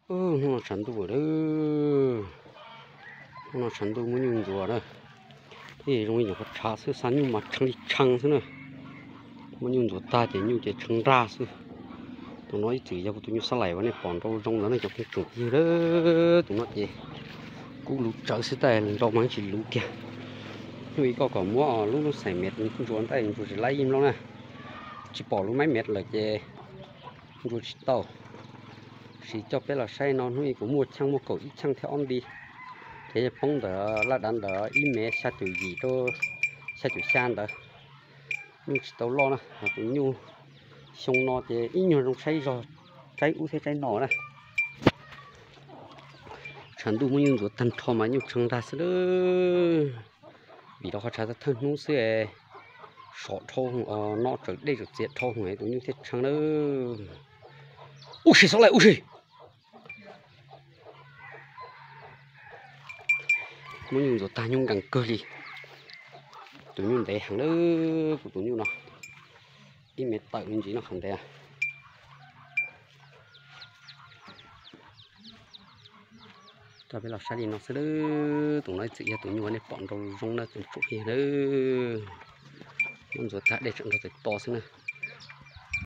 Hnub no tshav ntuj lawm, hnub no tshav ntuj muab nyuj ntxuav na. Ib zoo li nyuam qhuav tshav xwb, xa nyuj mas tshee li tshee xwb na. Muab nyuj ntxuav tag ces nyuj ces tshee nrag xwb. Tus no ib txwm yog kuv tus nyuj xab lais uas nej pom nrau zoo ntawd ne cov phooj ywg. Tus no ces kub luv tsawv xwb, tab nrau mas tsis luv kiag. Hnub ib koj kom muab lub lub xaim mev ntsuas ntaj ntsuas tsis laib ib nplooj na. Tsis pom lub maiv mev lawm ces ntsuas tsis tau. Sim coj peb los saib no, hnub ib kuv muaj cheej muaj kaum ib cheej thiab ob nti, ces poob ntawm laj dav ntawd ib mev xya caum yim rau xya caum xya ntawd. Nyuj tsis tau loj na, tus nyuj xyoo no ces ib nyuag zoo saib zog, saib ub thiab saib no na. Tshav ntuj muab nyuj ntxuav tag nrho mas nyuj tshee nrag xwb lawm. Vim rau qhov tshav thawj hnub xwb, sov dhau, no tsaws dej tsaws txiav dhau hwv tus nyuj thiaj tshee lawm. Ub si xov lawm ub si. Muab nyuj ntxuav tag nyuj nkees kawg li. Tus nyuj ntev heev lawm, kuv tus nyuj no ib mev tawm me ntsis no qhov ntev. Coj peb los saib li no xwb lawm, tus no ib txwm yog tus nyuj nej pom nrau zoo na, tus ntsuam yog lawm. Muab ntxuav tag dej tseem nrog tawm to xwb na.